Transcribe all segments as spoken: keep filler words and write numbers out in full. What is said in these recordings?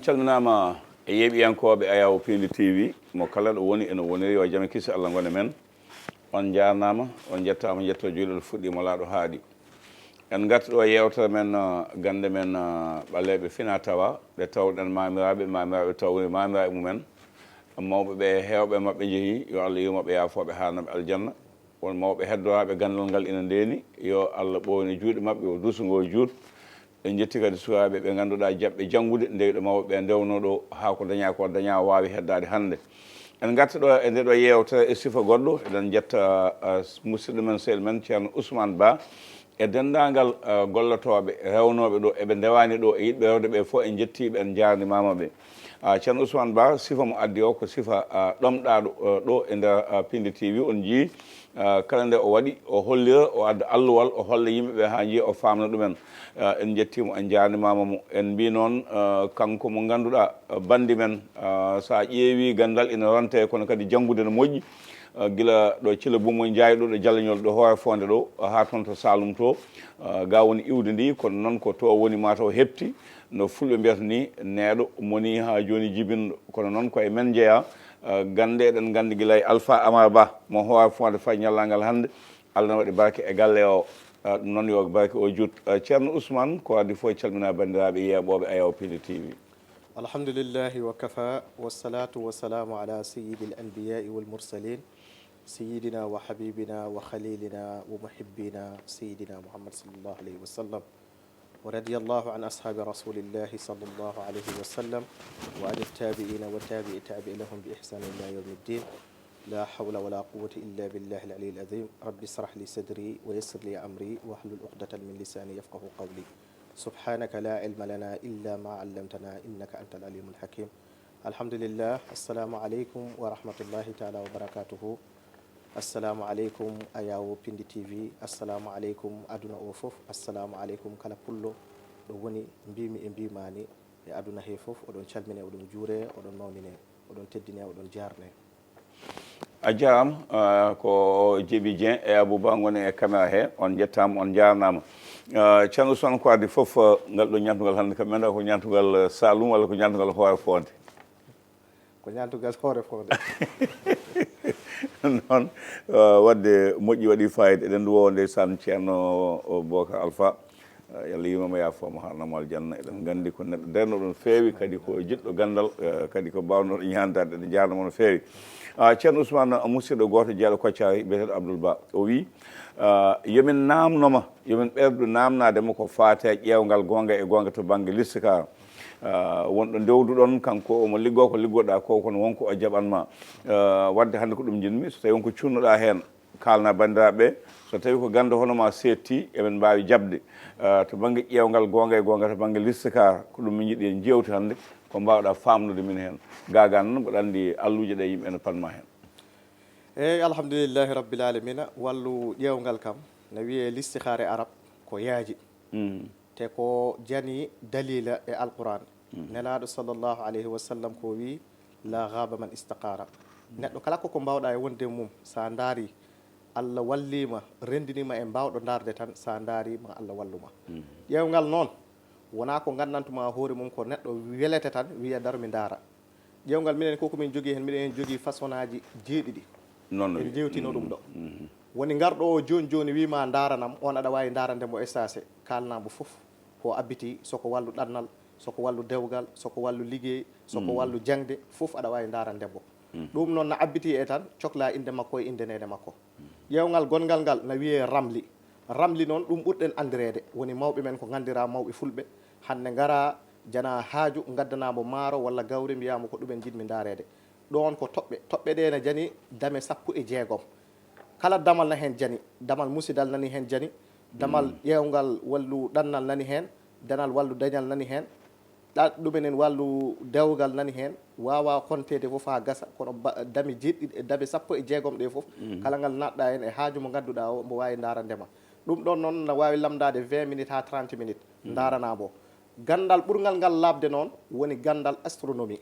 Calminaama e yeeɓiyankooɓe Ayawo Piindi T V, mo kala ɗo woni eno woniri, yo jam e kisi Allah ngon e men. On njaarnaama, on njettaama, njetto juuɗe ɗo fuɗɗii mo laaɗo haaɗi. En ngarti ɗo yeewtere men, ah, gannde men, ah, ɓaleeɓe fina tawa, ɓe tawɗen maamiraaɓe, maamiraaɓe tawri maamiraaɓe mumen. Mawɓe ɓe, heewɓe maɓɓe njehi, yo Allah yurmo ɓe, yaafo ɓe, haarna ɓe aljanna. Won mawɓe heddoraaɓe ganndal ngal ina ndeeni, yo Allah ɓooynu juuɗe maɓɓe, o duuso ngo juut. En njetti kadi sukaaɓe ɓe ngannduɗaa jaɓɓe janngude, ndeyɗo mawɓe ɓe ndewno ɗo, haa ko dañaa ko dañaa waawi heddaade hannde. En ngarta ɗo e nde ɗo yeewtere e sifa goɗɗo, eɗen njetta, ah, musidɗo men, sehil men, Ceerno Ousmane Ba, e denndaangal, ah, gollotooɓe, rewnooɓe ɗo, eɓe ndewaani ɗo, e yiɗɓe rewde ɓe fof, en njettii ɓe, en njaarnimaama ɓe. Ah, Ceerno Ousmane Ba, sifa mo addi o ko sifa, ah, ɗomɗaaɗo, ah, ɗo e nder, ah, Piindi T V. On njii, ah, kala nde o waɗi, o hollira, o adda alluwal, o holla yimɓe ɓe haa njiya, o faamna ɗumen. Ah, en njettii mo, en njaarnimaama mo. En mbii noon, ah, kanko mo ngannduɗaa, ah, banndi men, ah, so a ƴeewii ganndal ina rontee, kono kadi janngude no moƴƴi. Ah, gila ɗo Cila Bummo Njaay ɗo, ɗo Jalañol, ɗo Hoore Foonde ɗo, haa toon to Saalum to, ah, ga woni iwdi ndi, kono noon ko to woni mataw heɓti, no fulɓe mbiyata ni, neɗɗo moni haa jooni jibinɗo. Kono noon ko e men njeyaa, ah, gannde eɗen nganndi gila e Alpha Amar Ba, mo Hoore Foonde fayi ñallaagal hannde, Allah na waɗi barke e galle o. Ah, ɗum noon yo barke o juut. Ah, Ceerno Ousmane, ko adii fof calmina banndiraaɓe yeeɓooɓe Ayawo Piindi T V. الحمد لله وكفى، والصلاة والسلام على سيد الأنبياء والمرسلين، سيدنا وحبيبنا وخليلنا ومحبنا سيدنا محمد صلى الله عليه وسلم، ورضي الله عن أصحاب رسول الله صلى الله عليه وسلم، وعن التابعين وتابع التابع لهم بإحسان إلى يوم الدين. لا حول ولا قوة إلا بالله العلي العظيم. رب اشرح لي صدري ويسر لي أمري واحلل عقدة من لساني يفقه قولي. سبحانك لا علم لنا إلا ما علمتنا إنك أنت العليم الحكيم. الحمد لله. السلام عليكم ورحمة الله تعالى وبركاته. Assalamu aleykum Ayawo Piindi T V. Assalamu aleykum aduna o fof. Assalamu aleykum kala pullo ɗo woni, mbimi e mbimani e aduna he fof. Oɗon calmine, oɗon juure, oɗon mawnine, oɗon teddine, oɗon jarne. A jaaraama, ah, ko Jebi Dieng e Abouba ngoni e caméra he. On njettaama, on njaarnaama. Ah, Ceerno Ousmane, ko adii fof, ah, ngal ɗo ñaamtugal hannde kam, mi anndaa ko ñaamtugal, ah, Saalum walla ko ñaamtugal Hoore Foonde? Ko ñaamtugal Hoore Foonde. Noon, ah, waɗde moƴƴi, waɗi fayida. Eɗen nduwoo ndeysaan Ceerno o Bocar Alpha. Ah, yo Allah yurmo mo, yaafo mo, haarna mo aljanna. Eɗen nganndi ko neɗɗo darnooɗo no feewi, kadi ko jiɗɗo ganndal, eh, kadi ko baawnooɗo ñaantaade. Eɗen njaarna mo no feewi. Ah, Ceerno Ousmane, musidɗo gooto jeyaɗo Koccari, biyeteeɗo Abdoul Ba, o wii, ah, yo min naamno ma, yo min ɓerdu naamnaade mo ko faati e ƴeewngal goonga e goonga to bannge listikaara. Ah, won ɗo ndewduɗon, kanko omo liggoo ko liggoɗaa ko, kono won ko o jaɓan ma. Ah, waɗde hannde ko ɗum njiɗmi, so tawii won ko cuunnoɗaa heen, kaalna banndiraaɓe ɓe. So tawii ko ganndo hono ma seetti, eɓen mbaawi jaɓde, ah, to bannge ƴeewngal goonga e goonga, to bannge listikaara, ko ɗum min njiɗi en njeewti hannde, ko mbaawɗaa faamnude min heen. Gaagaa noon, mboɗo anndi alluuje ɗe yimɓe ene panma heen. Eeyi, alhamdulillahi rabbil alamina. Wallu ƴeewngal kam, no wiyee listikaara e arab, ko yaaji. Mm. Te ko jani daliila e Alquraan. Mm. Nelaaɗo sallallahu alayhi wa sallam ko wii, "La gaaba man istaqaara." Neɗɗo kala ko ko mbaawɗaa e wonde mum, so a ndaari, Allah walliima, renndiniima e mbaawɗo ndaarde tan, so a ndaari ma Allah wallu ma. Mm. Ƴeewngal noon, wonaa ko nganndantu ma hoore mum, ko neɗɗo welete tan, wiya, "Daro mi ndaara." Ƴeewngal minen ko ko min jogii heen, miɗen heen jogii façonnaaji jeeɗiɗi. Noon no en wi-, njeewtino ɗum ɗo. Mhm. Woni ngarɗo o jooni jooni wii ma ndaaranam, on aɗa waawi ndaarande mo e saase, kaalna mo fof ko abbitii, so ko wallu ɗannal, so ko wallu dewgal, so ko wallu liggey, so ko wallu jaŋde, fof aɗa waawi ndaarande mo. Mhm. Ɗum noon na abbitii e tan, cokla innde makko e innde neene makko. Ƴeewngal gonngal ngal na wiyee ramli. Ramli noon, ɗum ɓurɗen anndireede. Woni mawɓe men ko nganndiraa mawɓe fulɓe. Hannde ngaraa, janaa haaju, ngaddanaa mo maaro walla gawri, mbiyaa mo ko ɗum en njiɗmi ndaareede. Ɗoon ko toɓɓe. Toɓɓe ɗee na jani dame sappo e jeegom. Kala damal na heen jani. Damal musidal nani heen jani. Damal ƴeewngal wallu ɗannal nani heen. Danal wallu dañal nani heen. Ɗa-, ɗum enen wallu dewgal nani heen, waawaa konteede fof haa gasa, kono ba-, dame jeeɗiɗi, dame sappo e jeegom ɗe fof, kala ngal naatɗa heen e haaju mo ngannduɗaa o, mbo waawi ndaarande ma. Ɗum ɗoon noon na waawi lamndaade vingt minutes haa trente minutes, ndaaranaa mbo. Ganndal ɓurngal ngal laaɓde noon woni ganndal astronomie.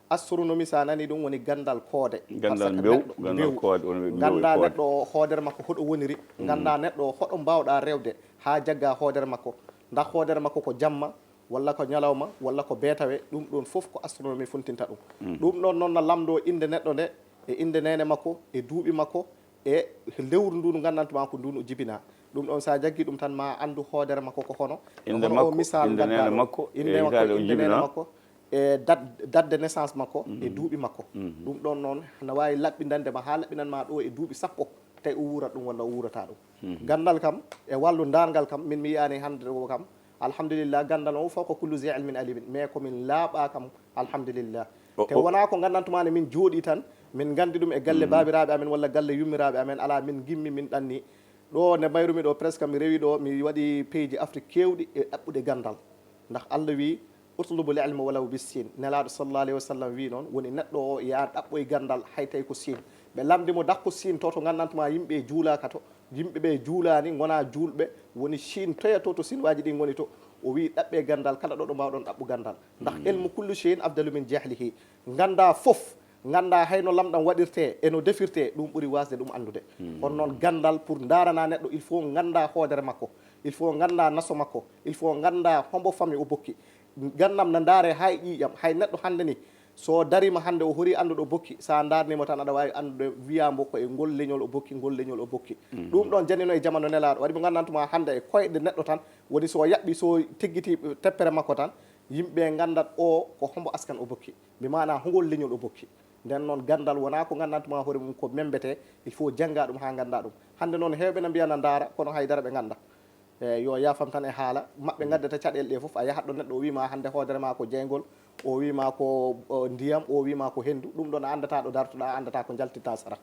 Astronomie, so a nanii ɗum, woni ganndal koode. Ganndal mbeew, ganndal mbeew, koode, woni mbeew e koode. Nganndaa neɗɗo o hoodere makko hoɗo woniri, nganndaa neɗɗo o hoɗo mbaawɗaa rewde haa jaggaa hoodere makko. Ndax hoodere makko ko jamma, walla ko ñalawma, walla ko beetawe, ɗum ɗon fof ko astronomie funtinta ɗum. Ɗum ɗon noon na lamndoo innde neɗɗo nde, e innde neene makko, e duuɓi makko, e lewru ndu ndu nganndantu maa ko ndu ndu jibinaa. Ɗum ɗon so a jaggii ɗum tan ma a anndu hoodere makko ko hono. Inde hono o makko, misal inde ngaddaa neene ɗo. Makko, Inde e makko, hitaande o inde neene jibinaa. Makko, e dat-, date de naissance makko, e duuɓi makko. Ɗum ɗon noon na waawi laɓɓindande ma haa laɓɓinan ma ɗo e duuɓi sappo, tawi o wuurat ɗum walla o wuurataa ɗum. Ganndal kam, e wallu ndaarngal kam, min mi yiyaani hannde o kam, alhamdulillah, ganndal o fof ko kullu zi ilmin alimin, mais ko min laaɓaa kam, alhamdulillah. O, Te o wonaa ko nganndantu maa ne min jooɗii tan, min nganndi ɗum e galle baabiraaɓe amen walla galle yummiraaɓe amen, alaa min ngimmi min ɗanni. Ɗo nde mayrumi ɗo, presque mi rewi ɗo, mi waɗi peeji Afrique keewɗi e ɗaɓɓude ganndal. Ndax Allah wi, "Utlubul ilma walaw bis Siin." Nelaaɗo sallallahu alayhi wa sallam wi noon, woni neɗɗo o yaa ɗaɓɓoy ganndal hay tawi ko Siin. Ɓe lamndi mo, "Dakko Siin to, to nganndantu maa yimɓe juulaaka to, yimɓe ɓe juulaani, ngonaa juulɓe, woni Siin toya to, to Siinwaaji ɗi ngoni to?" O wi, "Ɗaɓɓe ganndal kala ɗo, ɗo mbaawɗon ɗaɓɓu ganndal." Ndax ilmu kullu shay'in afdalu min jahlihi. Nganndaa fof, nganndaa hay no lamɗam waɗirtee e no defirtee, ɗum ɓuri waasde ɗum anndude. Kono noon ganndal pour ndaarana neɗɗo, il faut nganndaa hoodere makko, il faut nganndaa naso makko, il faut nganndaa hombo fami o bokki. Ganndam na ndaare hay ƴiiƴam, hay neɗɗo hannde ni, so dariima hannde o hori annduɗo o bokki, so a ndaarnii mo tan aɗa waawi anndude, wiyaa mbo ko e ngol leñol o bokki, ngol leñol o bokki. Ɗum ɗon janino e jamanu nelaaɗo, waɗi mo nganndantu maa hannde e koyɗe neɗɗo tan, woni so o yaɓɓi, so o teggiti teppere makko tan, yimɓe nganndat o ko hombo askan o bokki. Mbi maanaa hongol leñol o bokki. Nden noon ganndal wonaa ko nganndantu maa hoore mum ko memmbetee, il faut janngaa ɗum haa nganndaa ɗum. Hannde noon heewɓe na mbiyana ndaara, kono haydara ɓe ngannda. E, yo yaafam tan e haala, maɓɓe ngaddata caɗeele ɗe fof, a yahat ɗo neɗɗo o wii ma hannde hoodere maa ko jeyngol, o wii ma ko, o, ndiyam, o wii ma ko henndu, ɗum ɗon a anndataa ɗo dartoɗaa, a anndataa ko njaltitta sara.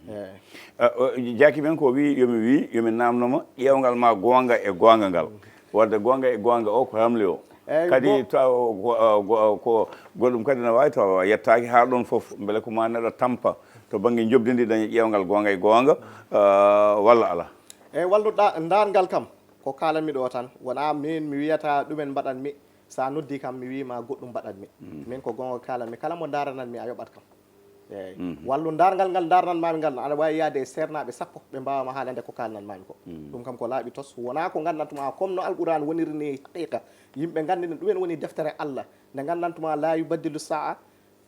E. Ah, o, jaaki men ko wi, yo mi wi, yo mi namno ma, ƴeewngal ma goonga e goonga ngal. Wadde goonga e goonga o ko hamli o. Eyyi, kadi go- taw ko, ah, go- ko goɗɗum kadi na waawi taw yettaaki haa ɗoon fof. Mbele ko ma neɗɗo tampa to bannge njoɓdi ndi daña ƴeewngal goonga e goonga, ah, walla alaa? Eyyi, wallu ɗa-, ndaarngal kam, ko kaalanmi ɗo tan. Wonaa miin mi wiyata ɗumen mbaɗanmi. So a noddii kam, mi wii ma goɗɗum mbaɗanmi. Min ko goonga kaalanmi. Kala mo ndaarananmi, a yoɓat kam. Eyyi. Wallu ndaarngal ngal ndaarnan maami ngal, aɗa waawi yahde e seernaaɓe sappo, ɓe mbaawa ma haalande ko kaalnan maami ko. Ɗum kam ko laaɓi tos, wonaa ko nganndantu maa, comme no Alquraan woniri ni haqiqa. Yimɓe nganndi no ɗumen woni deftere Allah, nde nganndantu maa laa yubaddilu sa'a,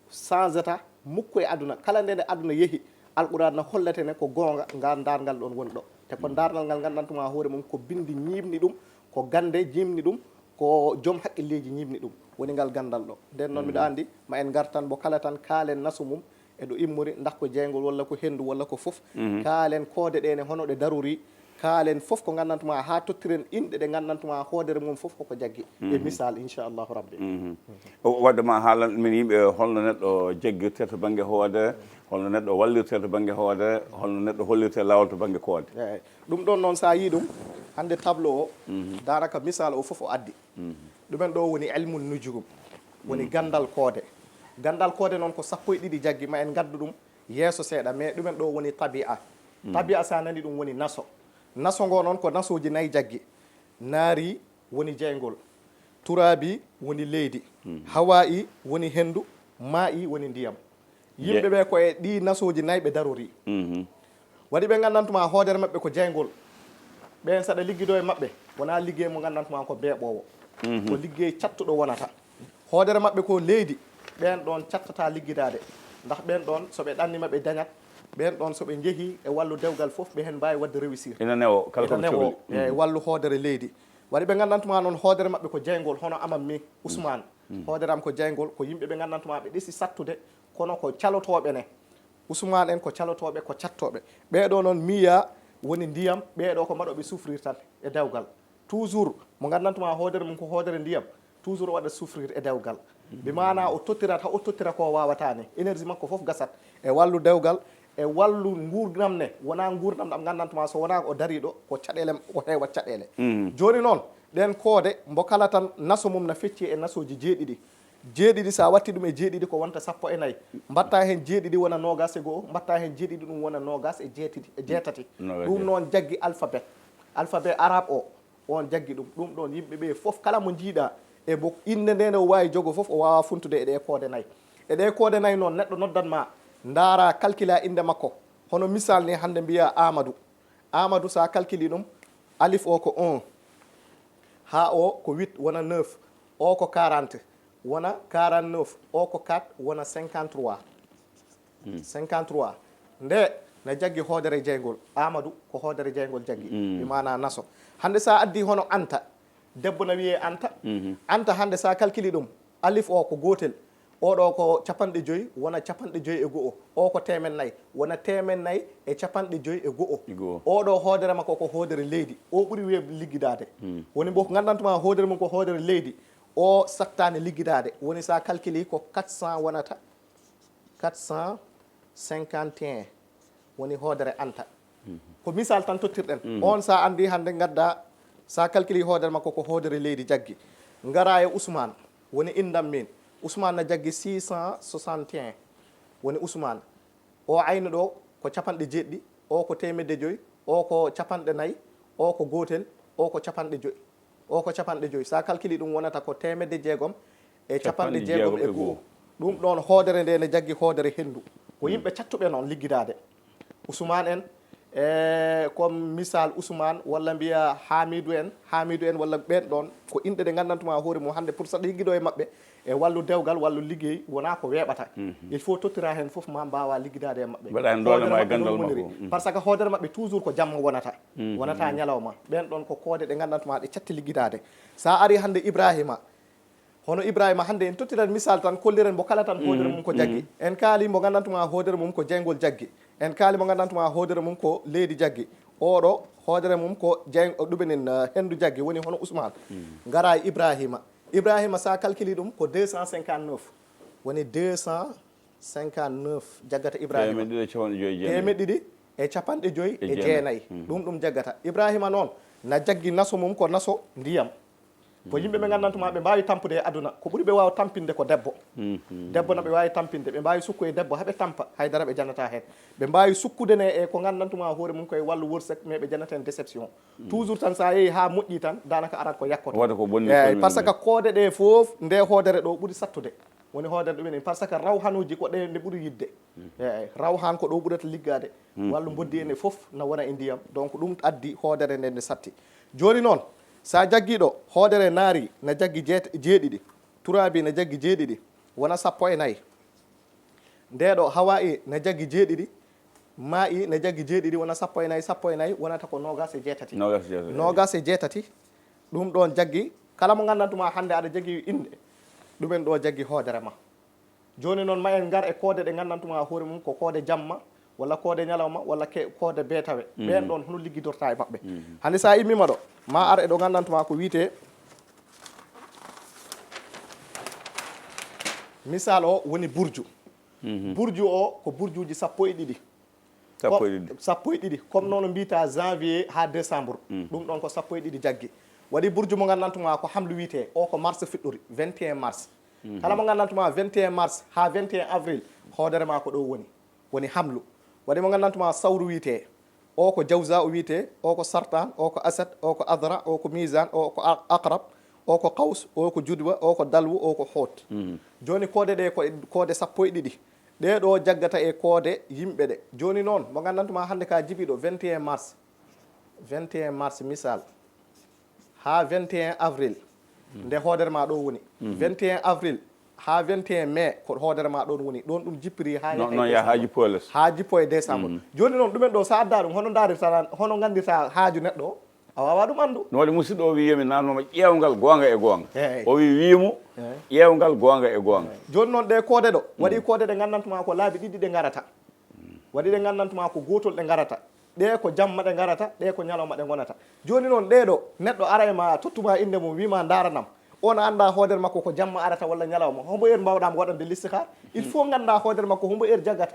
change-ata mukku e aduna. Kala nde nde aduna yehi, Alquraan na hollete ne ko goonga, ngal ndaarngal ɗon woni ɗo. Te ko ndaarngal ngal nganndantu maa hoore mum ko binndi ñiiɓni ɗum, ko gannde ñiiɓni ɗum, ko joom haqqilleeji ñiiɓni ɗum. Woni ngal ganndal ɗo. Nden noon miɗo anndi, ma en ngar tan mbo kala tan kaalen naso mum, e ɗo immori, ndax ko jeyngol walla ko henndu walla ko fof. Kaalen koode ɗe ne hono ɗe darori, kaalen fof ko nganndantu maa haa tottiren inɗe ɗe nganndantu maa hoodere mum fof koko jaggi. E misal, inchallahu rabbi. O, wadde ma haalan min yimɓe holno neɗɗo jaggirte to bannge hoodere, holno neɗɗo wallirte to bannge hoodere, holno neɗɗo hollirte laawol to bannge koode. Eyyi. Ɗum ɗon noon so a yii ɗum, hannde tableau o, daanaka misal o fof o addi. Ɗumen ɗo woni ilmu nujum, woni ganndal koode. Ganndal koode noon ko sappo e ɗiɗi jaggi, ma en ngaddu ɗum yeeso seeɗa, mais ɗumen ɗo woni tabi'a. Tabi'a so a nani ɗum woni naso. Naso ngo noon ko nasooji nayi jaggi. Naari woni jeyngol, turaabi woni leydi, hawaa'i woni henndu, maa'i woni ndiyam. Yimɓe ɓe ko e ɗi nasooji nayi ɓe darori. Waɗi ɓe nganndantu ma hoodere maɓɓe ko jeyngol. Ɓeen saɗa liggido e maɓɓe, wonaa liggey mo nganndantu ma ko beeɓoowo. Ko liggey cattuɗo wonata. Hoodere maɓɓe ko leydi, ɓeen ɗoon cattata liggidaade. Ndax ɓeen ɗoon so ɓe ɗanni ma ɓe dañat, ɓeen ɗoon so ɓe njehii e wallu dewgal fof ɓe heen mbaawi waɗde réussir. Ina newo, kala ko ɓe cohli. Eyi, wallu hoodere leydi. Waɗi ɓe nganndantu ma noon hoodere maɓɓe ko jeyngol, hono amam mi, Ousmane. Hoodere am ko jeyngol, ko yimɓe ɓe nganndantu ma ɓe ɗesi sattude, kono ko calotooɓe ne. Ousmane en ko calotooɓe, ko cattooɓe. Ɓee ɗo noon miya woni ndiyam, ɓee ɗo ko mbaɗooɓe souffrir tan e dewgal. Toujours mo nganndantu ma hoodere mum ko hoodere ndiyam, toujours o waɗa souffrir e dewgal. Bi maanaa o tottirata, o tottira ko waawata ne. Énergie makko fof gasat e wallu dewgal, e wallu nguurndam ne. Wonaa nguurndam ɗam nganndantu ma so wonaa o dariiɗo, ko caɗeele, o heewa caɗeele. Jooni noon, ɗeen koode mbo kala tan naso mum na fecci e nasooji jeeɗiɗi. Jeeɗiɗi, so a watti ɗum e jeeɗiɗi, ko wonta sappo e nayi. Mbaɗta heen jeeɗiɗi wona noogaas e go'o, mbaɗta heen jeeɗiɗi ɗum wona noogaas e jeetati, e jeetati. Noogaas e jeetati. Ɗum noon jaggi alphabet. Alphabet arabe o, oon jaggi ɗum. Ɗum ɗoon yimɓe ɓe fof, kala mo njiiɗa e mbo innde nde nde o waawi jogo fof, o waawaa funtude e ɗee koode nayi. E ɗee koode nayi noon, neɗɗo noddat ma, ndaara, calcula innde makko. Hono misal ni, hannde mbiya Amadou. Amadou, so a calculi ɗum, alif o ko un, haa o ko huit, wona neuf. O ko quarante, wona quarante-neuf. O ko quatre, wona cinquante-trois. Cinquante-trois. Nde na jaggi hoodere jeyngol. Amadou ko hoodere jeyngol jaggi. Bi maana naso. Hannde sa addi hono Anta, debbo na wiyee Anta. Anta hannde sa calculi ɗum, alif o ko gootel. Oɗo ko capanɗe joyi, wona capanɗe joyi e go'o. O ko teemen nayi, wona teemen nayi e capanɗe joyi e go'o. E go'o. Oɗo hoodere makko ko hoodere leydi. O ɓuri wee liggidaade. Woni mbo ko nganndantuma hoodere mum ko hoodere leydi. O sattaani liggidaade. Woni sa calculi ko quatre cents wonata, quatre cent cinquante et un. Woni hoodere Anta. Ko misal tan tottirɗen. On sa anndi hannde ngadda, sa calculi hoodere makko ko hoodere leydi jaggi. Ngara e Ousmane, woni indam min. Ousmane na jaggi six cent soixante et un. Woni Ousmane. O aynu ɗo ko capanɗe jeeɗiɗi, o ko teemedde joyi, o ko capanɗe nayi, o ko gootel, o ko capanɗe joyi. O ko capanɗe joyi. Sa calculi ɗum wonata ko teemedde jeegom e capanɗe jeegom e go'o. Ɗum ɗon hoodere nde ne jaggi hoodere henndu. Ko yimɓe cattuɓe noon liggidaade. Ousmane en, e comme misal Ousmane walla mbiya Hamidou en, Hamidou en walla ɓeen ɗon, ko inɗe ɗe nganndantuma hoore mum hannde pour saɗa liggido e maɓɓe, e wallu dewgal, wallu liggey, wona ko weeɓata. Il faut tottira heen fof ma mbaawa liggidaade e maɓɓe. Mbaɗa heen doole ma e ganndal makko. Par ce que hoodere maɓɓe toujours ko jamma wonata. Wonata ñalawma. Ɓeen ɗon ko koode ɗe nganndantuma ɗe catti liggidaade. Sa ari hannde Ibrahima, hono Ibrahima hannde en tottirat misal tan, kolliren mbo kala tan hoodere mum ko jaggi. En kaali mbo nganndantuma hoodere mum ko jeyngol jaggi. En kaali mbo nganndantuma hoodere mum ko leydi jaggi. Oɗo hoodere mum ko jey-, ɗumen en, eh, henndu jaggi, woni hono Ousmane. Ngara e Ibrahima. Ibrahima, sa calculi ɗum ko deux cent cinquante-neuf. Woni deux cent cinquante-neuf jaggata Ibrahima. Teemeɗɗe ɗiɗi e capanɗe joyi e jeenayi. Teemeɗɗe ɗiɗi e capanɗe joyi e jeenayi. Ɗum ɗum jaggata. Ibrahima noon na jaggi naso mum ko naso ndiyam. Ko yimɓe ɓe nganndantuma ɓe mbaawi tampude e aduna. Ko ɓuri ɓe waawa tampinde ko debbo. Debbo na ɓe waawi tampinde. Ɓe mbaawi sukku e debbo haa ɓe tampa. Haydara ɓe janata heen. Ɓe mbaawi sukkude ne e ko nganndantuma hoore mum koye wallu worsak, mais ɓe janata heen déception. Toujours tan sa yehi haa moƴƴi tan, daanaka arat ko yakkoto. Waɗa ko bonni. Eey, parce que koode ɗe fof nde hoodere ɗo ɓuri sattude. Woni hoodere ɗumen en, par ce que rawhanuuji ko ɗe nde ɓuri yiɗde. Eey, rawhan ko ɗo ɓurata liggaade. Wallu mboddi en e fof na wona e ndiyam. Donc ɗum addi hoodere nde nde satti. Jooni noon, sa jaggi ɗo, hoodere naari na jaggi jeet-, jeeɗiɗi, turaabi na jaggi jeeɗiɗi, wona sappo e nayi. Nde ɗo hawaa'i na jaggi jeeɗiɗi, maa'i na jaggi jeeɗiɗi, wona sappo e nayi, sappo e nayi wonata ko noogas e jeetati. Noogas e jeetati. Noogas e jeetati, ɗum ɗoon jaggi, kala mo nganndantuma hannde aɗa jaggi innde, ɗumen ɗo jaggi hoodere ma. Jooni noon, ma en ngar e koode ɗe nganndantuma hoore mum ko koode jamma, walla koode ñalawma, walla ke-, koode beetawe. Ɓeen ɗoon, hono liggidorta e maɓɓe? Hannde sa immima ɗo, ma ar e ɗo nganndantuma ko wiyetee, misal o woni burju. Burju o ko burjuuji sappo e ɗiɗi. Sappo e ɗiɗi. Sappo e ɗiɗi. Comme noon mbiyta janvier haa décembre. Ɗum ɗoon ko sappo e ɗiɗi jaggi. Waɗi burju mo nganndantuma ko hamlu wiyetee, o ko mars fuɗɗori, vingt et un mars. Kala mo nganndantuma vingt et un mars haa vingt et un avril, hoodere ma ko ɗo woni. Woni hamlu. Waɗi mo nganndantuma sawru wiyetee, o ko jawza o wiyetee, o ko sartan, o ko asad, o ko adra, o ko misan, o ko a-, aqrab, o ko qaws, o ko judwa, o ko dalwu, o ko hoot. Jooni koode ɗe ko e koode sappo e ɗiɗi. Ɗee ɗo jaggata e koode yimɓe ɗe. Jooni noon, mo nganndantuma hannde ka jibiɗo vingt et un mars. Vingt et un mars, misal. Haa vingt et un avril. Nde hoodere ma ɗo woni. Vingt et un avril haa vingt et un mai ko hoodere ma ɗon woni. Ɗon ɗum jippiri haa e décembre. Haa jippo e les. Haa jippo e décembre. Jooni noon, ɗumen ɗo, sa adda ɗum, hono ndarirta, hono nganndirta haaju neɗɗo o? A waawaa ɗum anndu. No waɗi musidɗo o wi yomi naatnoma ƴeewngal goonga e goonga. Eey. O wi wiimo ƴeewngal goonga e goonga. Eey. Jooni noon ɗe koode ɗo, waɗi koode ɗe nganndantuma ko laabi ɗiɗi ɗe ngarata. Waɗi ɗe nganndantuma ko gootol ɗe ngarata. Ɗe ko jamma ɗe ngarata, ɗe ko ñalawma ɗe ngonata. Jooni noon ɗe ɗo, neɗɗo ara e ma, tottuma innde mum, wima ndaaranam. On a annda hoodere makko ko jamma arata walla ñalawma. Hombo heure mbawɗa mo waɗande listihar? Il faut ngannda hoodere makko hombo heure jaggata.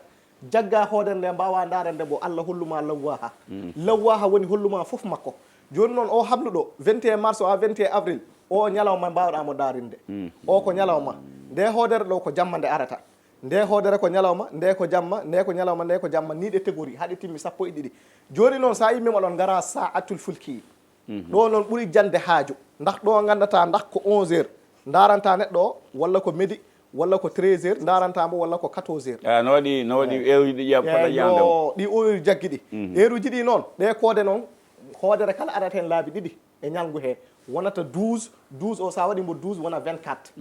Jagga hoodere nde, mbawa ndaarande mbo, Allah holluma lawwaha. Lawwaha woni holluma fof makko. Jooni noon, o habluɗo, vingt et un mars o, à vingt et un avril, o ñalawma mbawɗa mo daarinde. O ko ñalawma. Nde hoodere ɗo ko jamma nde arata. Nde hoodere ko ñalawma, nde ko jamma, nde ko ñalawma, nde ko jamma, ni ɗe tegori, haɗe timmi sappo e ɗiɗi. Jooni noon, sa immima ɗon, ngara sa'atul fulki. Ɗo noon ɓuri jande haaju. Ndax ɗo ngandata, ndax ko onze heures ndaranta neɗɗo o, walla ko midi, walla ko treize heures ndaranta mo, walla ko quatorze heures. Ah, no waɗi, no waɗi heure uji ɗi ƴa-, poɗɗa ƴaande mo. Ɗi heure uji jaggi ɗi. Heure uji ɗi noon, ɗe koode noon, Hoodere kala arata heen laabi ɗiɗi e ñalngu hee, wonata douze, douze o, so a waɗi mbo douze, wona vingt-quatre.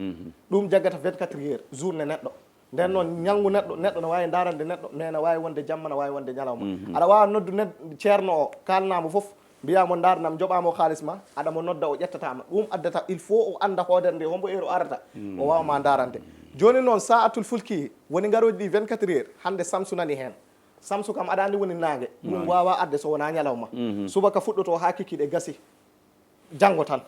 Ɗum jaggata vingt-quatre heures, journée neɗɗo. Nden noon, ñalngu neɗɗo, neɗɗo no waawi ndaarande neɗɗo, mais no waawi wonde jamma, no waawi wonde ñalawma. Aɗa waawa noddu ned-, ceerno o, kaalnaa mo fof, mbiyaa mo, ndaarnam, njoɓaa mo kaalis ma, aɗa mo nodda, o ƴettataa ma. Ɗum addata, il faut o annda hoodere nde, hombo heure o arata, o waawa ma ndaarande. Jooni noon, saatul fulki, woni ngarooji ɗi vingt-quatre heures, hannde Samsu nani heen. Samsu kam, aɗa anndi woni naange. Ɗum waawaa arde so wonaa ñalawma. Subaka fuɗɗotoo haa kikiiɗe gasi. Janngo tan.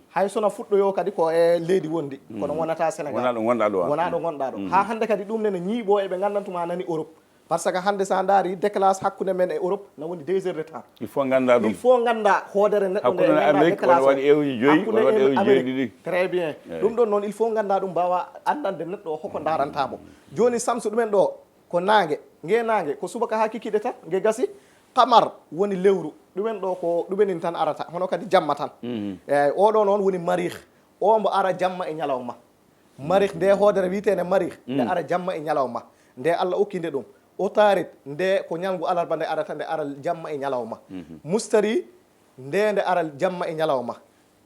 Hay so na fuɗɗoyoo kadi ko e leydi wondi, kono wonata Sénégal. Wonaa ɗo ngonɗaa ɗo, ah. Wonaa ɗo ngonɗaa ɗo. Haa hannde kadi ɗum nene ñiiɓoo e ɓe nganndantumaa nani Europe. Par ce que hannde, so a ndaari décalage hakkunde men e Europe, na woni deux heures de temps. Il faut nganndaa ɗum. Il faut nganndaa hoodere neɗɗo nde. Hakkunde Amérique, wona waɗi heure joyi, wona waɗi heure jeeɗiɗi. Très bien. Ɗum ɗon noon, il faut nganndaa ɗum, mbaawa anndande neɗɗo o hoko ndaaranta mo. Jooni, Samsu, ɗumen ɗo ko naange. Nge naange ko subaka haa kikiiɗe tan, nge gasi. Qamar woni lewru. Ɗumen ɗo ko ɗumenin tan arata, hono kadi jamma tan. Eeyi, oɗo noon woni mariih. O mbo ara jamma e ñalawma. Mariih, nde hoodere wiyeteende mariih, nde ara jamma e ñalawma. Nde Allah okki nde ɗum. Utarit, nde ko ñalngu alarba nde arata, nde ara jamma e ñalawma. Mustari, nde nde ara jamma e ñalawma.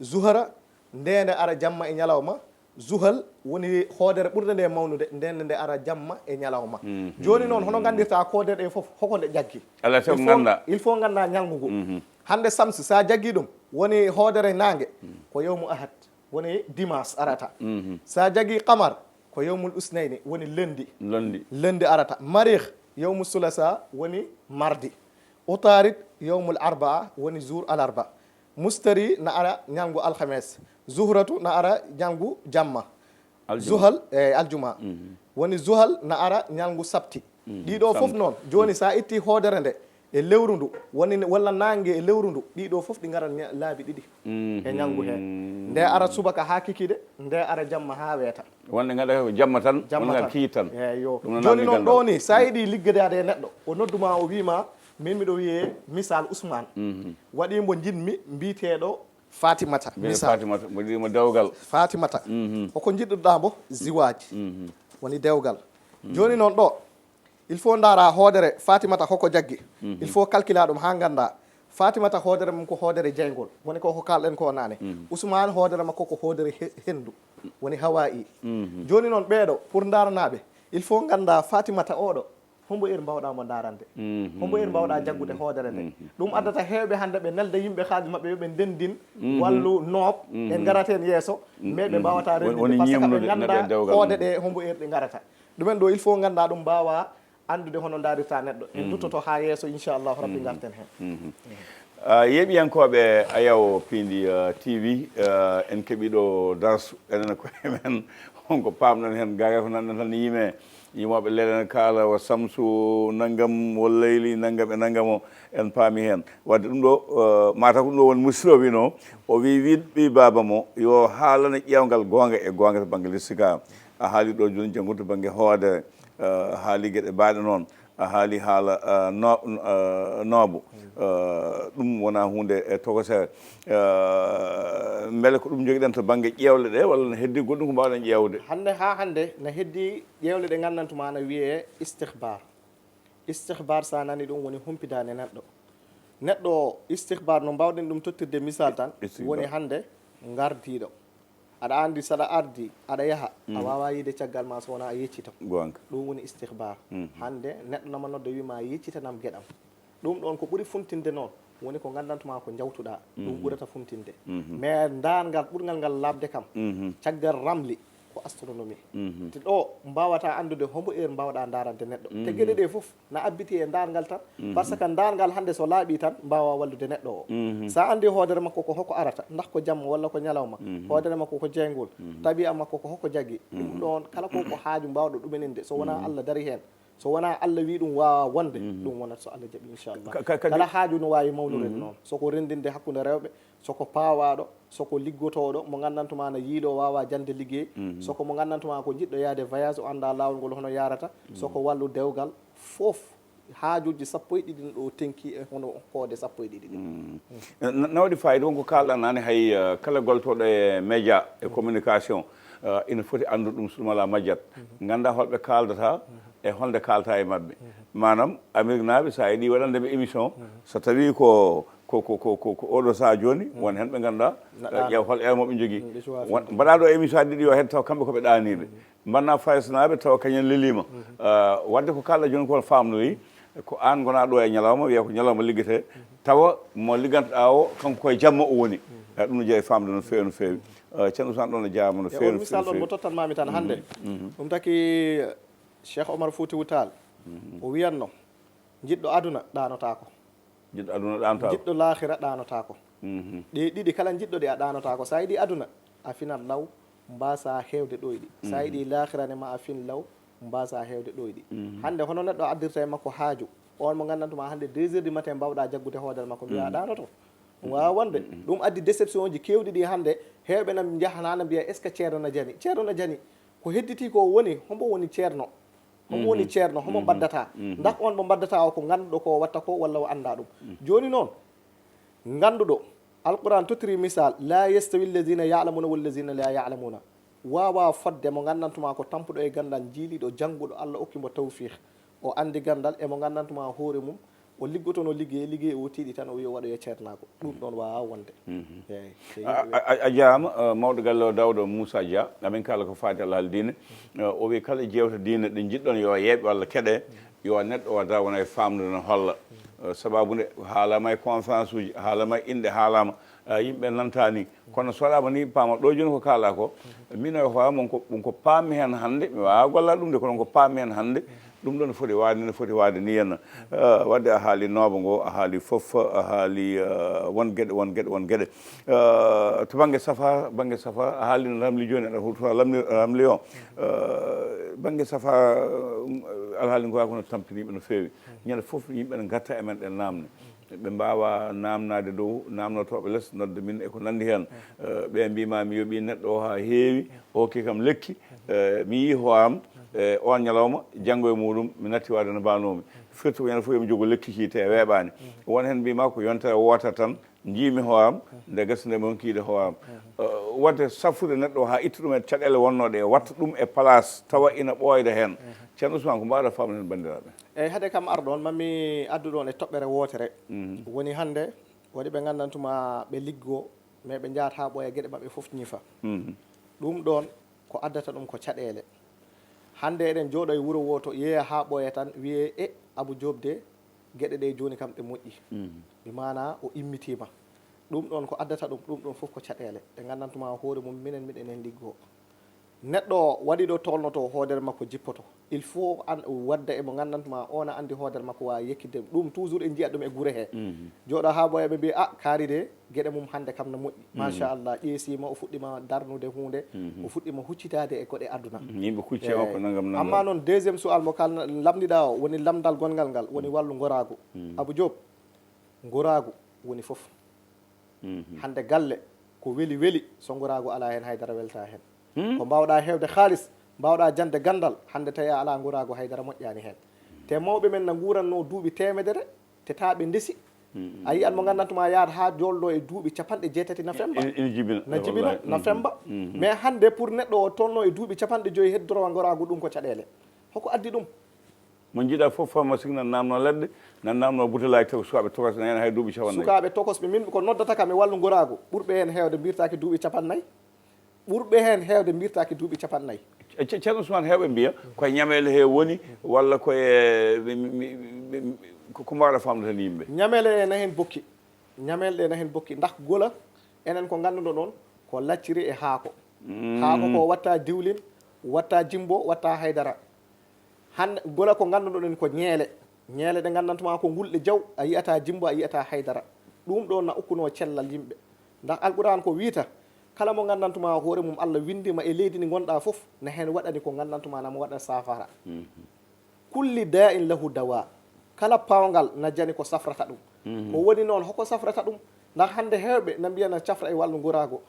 Zuhra, nde nde ara jamma e ñalawma. Zuhal woni hoodere ɓurde nde mawnude, nden nde ara jamma e ñalawma. Jooni noon, hono nganndirtaa hoodere ɗe fof, hoko nde ƴaggi? Alaa, il faut nganndaa. Il faut nganndaa ñalngu ngu. Hannde Samsu, so a jaggii ɗum, woni hoodere naange, ko yawmu ahad, woni dimanche arata. So a jaggii qamar, ko yawmul usnayni, woni lundi. Lundi. Lundi arata. Mariih, yawmu sulasa, woni mardi. Utarit, yawmul arbaa, woni jour alarba. Mustari na ara ñalngu alhames. Zuhratu na ara ñalngu jamma. Aljuma. Zuhal, e aljuma. Woni Zuhal na ara ñalngu sabti. Ɗiɗo fof noon, jooni, so a itti hoodere nde e lewru ndu, woni ne, walla naange e lewru ndu, ɗiɗo fof ɗi ngarat ña-, laabi ɗiɗi e ñalngu hee. Nde ara subaka haa kikiiɗe, nde ara jamma haa weeta. Wonde nganndaa ko jamma tan, jamma won ngal tan. Kikiiɗe tan. Eeyi, yo. Ɗum no jooni naamni noon ganndaa. Ɗo ni, so a yiɗi liggodaade e neɗɗo, o noddu ma, o wii ma, min miɗo wiyee misal Ousmane. Waɗi mbo njiɗmi, mbiyeteeɗo Fatimata, misal. Fatimata, mbo wiyi mo dewgal. Fatimata. Hoko njiɗɗuɗaa mbo? Ziwaaj. Woni dewgal. Jooni noon ɗo, il faut ndaara hoodere Fatimata hoko jaggi. Il faut calcula ɗum haa nganndaa. Fatimata hoodere mum ko hoodere jeyngol. Woni ko, ko kaalɗen ko naane. Ousmane hoodere makko ko hoodere he-, henndu. Woni hawaa'i. Jooni noon ɓeeɗo, pour ndaaranaaɓe, il faut nganndaa Fatimata oɗo. Hombo heure mbawɗaa mo ndaarande? Hombo heure mbawɗaa jaggude hoodere nde? Ɗum addata heewɓe hannde ɓe nelda yimɓe, haaju maɓɓe yo ɓe ndenndin, wallu noob, en ngarat heen yeeso, mais ɓe mbaawata renndinde, par ce que ɓe nganndaa hoode ɗe hombo heure ɗe ngarata. Ɗumen ɗo, il faut nganndaa ɗum, mbaawa anndude hono ndaarirta neɗɗo. En duttoto haa yeeso, inchallahu rabbi, ngarten heen. Ah, yeeɓiyankooɓe Ayaw Piindi, ah, T V, ah, en keɓii ɗo darsu, enen e koye men, on ko paamɗen heen, gaa ko nanɗen tan yimɓe, yimooɓe lelen kaala, wa Samsu nanngam, wa Leyli nanngam e nanngam o, en paami heen. Wadde ɗum ɗo, ah, mataw ko ɗum ɗo woni musidɗo wino, o wii, wii ɓii baaba mo, yo haalana ƴeewngal goonga e goonga to bannge listikaar. A haali ɗo jooni janngo to bannge hoodere, ah, haali geɗe baaɗe noon. A haali haala, ah, no-, ah, noobo. Ah, ɗum wonaa huunde e tokosere. Ah, mbele ko ɗum njogiɗen to bannge ƴeewle ɗe, walla no heddii goɗɗum ko mbaawɗen ƴeewde? Hannde, haa hannde, no heddii ƴeewle ɗe nganndantu ma no wiyee istihbar. Istihbar, so a nani ɗum, woni humpidaade neɗɗo. Neɗɗo o, istihbar, no mbaawɗen ɗum tottirde misal tan, istihbar, woni hannde ngardiiɗo. Aɗa anndi, so aɗa ardi, aɗa yaha, a waawaa yiide caggal ma so wonaa a yeccito. Goonga. Ɗum woni istihbar. Hannde neɗɗo nama nodda, wii ma, yeccitanam geɗam. Ɗum ɗoon ko ɓuri funtinde noon, woni ko nganndantu ma ko njawtuɗaa. Ɗum ɓurata funtinde. Mais ndaarngal ɓurngal ngal laaɓde kam, caggal ramli, ko astronomie. Te ɗo mbaawataa anndude hombo heure mbaawɗaa ndaarande neɗɗo. Te geɗe ɗe fof na abbiti e ndaarngal tan. Par ce que ndaarngal hannde so laaɓii tan, mbaawaa wallude neɗɗo o. So a anndi hoodere makko ko hoko arata, ndax ko jamma walla ko ñalawma, hoodere makko ko jeyngol, tabi'a makko ko hoko jaggi, ɗum ɗoon kala ko, ko haaju mbaawɗo ɗumeninde, so wonaa Allah darii heen, so wonaa Allah wii ɗum waawaa wonde, ɗum wonat so Allah jaɓi, inchallah. Ka-, ka-, kadi kala haaju no waawi mawnude noon. So ko renndinde hakkunde rewɓe, so ko paawaaɗo, so ko liggotooɗo, mo nganndantu ma na yiiloo, waawaa jannde liggey, so ko mo nganndantu ma ko jiɗɗo yahde voyage, o anndaa laawol ngol hono yaarata, so ko wallu dewgal, fof haajuuji sappo e ɗiɗi no ɗo tenki e hono koode sappo e ɗiɗi ɗin. Na, na waɗi fayida, won ko kaalɗaa naane, hay, eh, kala goltooɗo e média e communication, eh, ina foti anndude ɗum, so ɗum alaa majjat. Ngannda holɓe kaaldata e holnde kaalta e maɓɓe. Maanaam, Ameriknaaɓe, so a yiɗi waɗande ɓe émission, so tawii ko, Ko, ko, ko, ko, ko oɗo saha jooni, won hen ɓe ngannduɗaa, eh, ƴeew hol eemo ɓe njogii. Won, mbaɗaa ɗo émission aɗa ɗiɗi yo hedde taw kamɓe ko ɓe ɗaaniiɓe. Mbanna Faysnaaɓe taw kañum en leliima. Eh, wadde ko kaalɗa jooni ko faamnoyi, ko aan ngonaa ɗo e ñalawma, wiya ko ñalawma liggete, tawa mo liggantoɗaa o, kanko koye jamma o woni. Eh, ɗum no jeeya e faamde no feewi, no feewi. Eh, Ceerno Ousmane ɗon no jaarama no feewi, no feewi, no feewi. Mo tottan mami tan hannde. Ɗum taki Cheikh Omar Foutiyou Tall, o wiyanno, "Jiɗɗo aduna ɗaanotaako." Jiɗɗo aduna ɗaanotaako. Jiɗɗo laakhira ɗaanotaako. Mhm. Ɗe ɗiɗi kala jiɗɗo ɗe a ɗaanotaako. So a yiɗi aduna, a finan law, mbasa heewde ɗoyɗi. So a yiɗi laakhira ne ma a fin law, mbasa heewde ɗoyɗi. Mhm. Hannde hono neɗɗo addirta e makko haaju, on mo nganndantu ma hannde deux heures du matin mbawɗa jaggude hoodere makko, mbiya a ɗaanoto. Ɗum waawa wonde. Ɗum addi déception ji keewɗi ɗi hannde, heewɓe na njahana na mbiya, "Est-ce que ceerno na jani?" Ceerno na jani. Ko hedditi ko woni, hombo woni ceerno? Homo woni ceerno, homo mbaddata? Ndax on mo mbaddata o ko ngannduɗo ko watta ko walla o annda ɗum? Jooni noon, ngannduɗo, Alquran tottiri misal, "La yastawi alladhina ya'lamuna walladhina la ya'lamuna." Wawa fodde mo nganndantu ma ko tampuɗo e ganndal, jiiliɗo, jannguɗo, Allah okki mo tawfiq. O anndi ganndal e mo nganndantu ma hoore mum, o liggotono liggey, liggey o tiiɗi tan, o wi o waɗoya ceernaago. Ɗum ɗon wawa wonde. Mhm. Eey, eey. A, a, a, a jaaraama, eh, mawɗo galle o, Daouda Moussa Dia, amin kaala ko faati alhaali diine. Eh, o wi kala jeewte diine ɗe njiɗɗon yo yeeɓe walla keɗe, yo neɗɗo o da wona e faamde no holla. Eh, sababu nde haalama e conférence uji, haalama e inɗe, haalama, eh, yimɓe nantani. Kono so waɗaama ni paama ɗo jooni ko kaala ko, min e hoore mon ko, ɗum ko paami heen hannde, mi wawa golla ɗum de, kono ko paami heen hannde, ɗum ɗon foti waade, no foti waade ni henna. Eh, wadde a haali nooba ngo, a haali fof, a haali, eh, won geɗe, won geɗe, won geɗe. Eh, to bannge safa, bannge safa, a haali no ramli jooni, aɗa huutora lamli, ramli o. Eh, bannge safa, eh, alhaali ngo ko no tampiniiɓe no feewi. Ñande fof yimɓe ne ngatta e men ɗen naamne. Ɓe mbaawa naamnaade dow, naamnotooɓe les, nodda min e ko nanndi heen. Eh, ɓe mbiima mi yoɓii neɗɗo o haa heewi, o hokki kam lekki, eh, mi yii hoore am, eh, oon ñalawma, janngo e muuɗum, mi natti waɗde no mbaanoomi. Firti ko ñande fof yo mi jogo lekki ki te weeɓaani. Won heen mbiima ko yontere wootere tan, njiimi hoore am, nde gasa nde mi honkii de hoore am. Eh, waɗde safude neɗɗo o haa itta ɗum e caɗeele wonnooɗe e watta ɗum e place, tawa ina ɓooyda heen. Ceerno Ousmane, ko mbaawɗa faamde heen banndiraaɓe? Eey, hade kam arɗo on, mami addu ɗon e toɓɓere wootere. Mhm. Woni hannde, waɗi ɓe nganndantuma ɓe liggo, mais ɓe njahat haa ɓooya geɗe maɓɓe fof ñifa. Mhm. Ɗum ɗon ko addata ɗum ko caɗeele. Hannde eɗen jooɗo e wuro wooto, yeeya haa ɓooya tan, wiyee, "E, Abou Diop de, geɗe ɗe jooni kam ɗe moƴƴi." Mhm. Bi maanaa o immitiima. Ɗum ɗon ko addata ɗum, ɗum ɗon fof ko caɗeele. Ɗe nganndantuma hoore mum, minen miɗen en liggo. Neɗɗo o waɗi ɗo tolnoto hoodere makko jippoto. Il faut an wadda e mo nganndantuma o na anndi hoodere makko waawi yekkitde. Ɗum toujours en njiya ɗum e gure he. Mhm. Jooɗo haa ɓooya ɓe mbiya, "A, kaari de, geɗe mum hannde kam na moƴƴi. Mhm. Machallah, ƴeesiima, o fuɗɗima darnude huunde, mhm, o fuɗɗima huccitaade e koɗe aduna." Mhm. Yimɓe kucci e makko nangam, nangam. Amma noon deuxième sual mo kal lamdiɗa o, woni lamdal gonngal ngal, woni, mhm, wallu ngoraagu. Mhm. Abou Diop, ngoraagu woni fof. Mhm. Hannde galle ko weli weli, so ngoraagu alaa heen, haydara weltaa heen. Hmm? Ko mbaawɗaa heewde haalis, mbaawɗaa jaŋde ganndal, hannde tawi a alaa ngoraagu, haydara moƴƴaani heen. Te mawɓe men na nguuranno duuɓi teemedere, te taa ɓe ndesi. Mhm. A yiyat mo nganndantuma yahat haa joldo e duuɓi capanɗe jeetati na femba. Ina, ina jibina. Na jibina, wallahi, na, mhm, femba. Mhm. Mais hannde pour neɗɗo o tolno e duuɓi capanɗe joyi heddorowa ngoraagu, ɗum ko caɗeele. Hoko addi ɗum? Mo njiɗa fof, fof mo sikna namno ladde, na namno butelaji taw sukaaɓe tokos na heen hay duuɓi capanɗe nayi. Sukaaɓe tokos ɓe min ko noddata kam e wallu ngoraagu, ɓurɓe heen heewde mbirtaaki duuɓi capanɗe nayi. Ɓurɓe heen heewde mbirtaaki duuɓi capanɗe nayi. E Ce-, Ceerno Ousmane, heewɓe mbiya koye ñameele he woni, walla koye, mi, mi, mi, mi, ko, ko mbaawɗa famde tan yimɓe? Ñameele ɗe na heen bokki. Ñameele ɗe na heen bokki. Ndax gola, enen ko ngannduɗo ɗon, ko lacciri e haako. Mm. Haako ko watta diwlin, watta jimbo, watta haydara. Hannde gola ko ngannduɗon ko ñeele. Ñeele ɗe nganndantuma ko ngulɗe jaw, a yiyata jimbo, a yiyata haydara. Ɗum ɗo na ukkuno cellal yimɓe. Ndax Alquraan ko wiita, kala mo nganndantuma hoore mum Allah winndima e leydi ndi ngonɗa fof, na heen waɗani ko nganndantuma na mo waɗa safara. Mhm. Kulli da'in lahu dawa. Kala pawngal na jani ko safrata ɗum. Mhm. Ko woni noon, hoko safrata ɗum? Ndax hannde heewɓe na mbiya na cafra e wallu ngoraagu.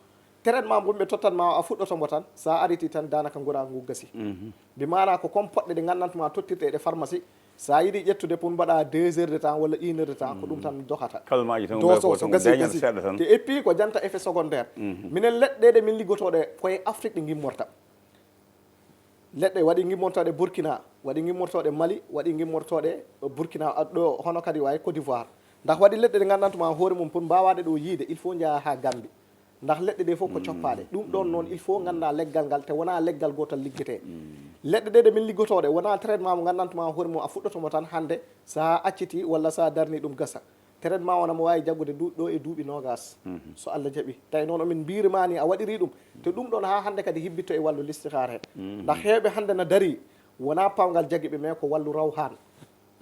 Traitement mo ɓe tottan ma o, a fuɗɗoto mbo tan, so a ariti tan, daanaka ngoraagu ngu gasi. Mhm. Bi maanaa ko compoɗɗe ɗe nganndantuma tottirɗe e ɗe pharmacie, so a yiɗi ƴettude pour mbaɗa deux heures de temps walla une heure de temps, ko ɗum tan dohata. Kalmaaji tan. Dose o so gasi, gasi seeɗa tan. Te et puis ko janta effet secondaire. Mhm. Minen leɗɗe ɗe min liggotoo ɗe, ko e Afrique ɗe ngimmorta. Leɗɗe waɗi ngimmortooɗe Burkina, waɗi ngimmortooɗe Mali, waɗi ngimmortooɗe Burkina, a, ɗo hono kadi wayi Côte d'Ivoire. Ndax waɗi leɗɗe ɗe nganndantu ma hoore mum pour mbaawaade ɗo yiide, il faut njaha haa Gambi. Ndax leɗɗe ɗe fof ko coppaaɗe. Ɗum ɗoon noon, il faut ngannda leggal ngal, te wonaa leggal gootal liggetee. Leɗɗe ɗe ɗe min liggotooɗe, wonaa traitement mo nganndantu ma hoore mum a fuɗɗoto mo tan hannde, so a acciti walla so a darni ɗum gasa. Traitement o na mo waawi jaggude du-, ɗo e duuɓi noogas. So Allah jaɓi. Tawi noon omin mbiiri ma ni a waɗiri ɗum. Te ɗum ɗoon haa hannde kadi hibbitto e wallu listihaar he. Ndax heewɓe hannde na darii, wonaa pawngal jagi ɓe, mais ko wallu rawhaan.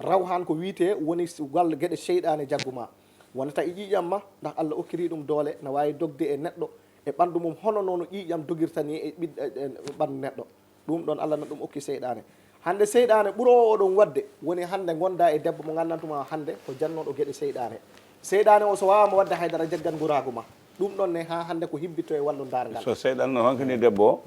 Rawhaan ko wiyetee woni s-, walla geɗe seyɗaane jaggu ma. Wonata e ƴiiƴam ma, ndax Allah okkiri ɗum doole, na waawi dogde e neɗɗo, e ɓanndu mum, hono noon ƴiiƴam dogirta ni e ɓiɗ-, e, e ɓanndu neɗɗo. Ɗum ɗoon Allah na ɗum okki seyɗaane. Hannde seyɗaane ɓuroowo oɗon waɗde, woni hannde ngonda e debbo mo nganndantu ma hannde ko jannooɗo geɗe seyɗaane. Seyɗaane o so waawaama waɗde haydara jaggan nguraagu ma. Ɗum ɗoon ne haa hannde ko hibbitto e wallu ndaarngal. So seyɗaane no hankini debbo o,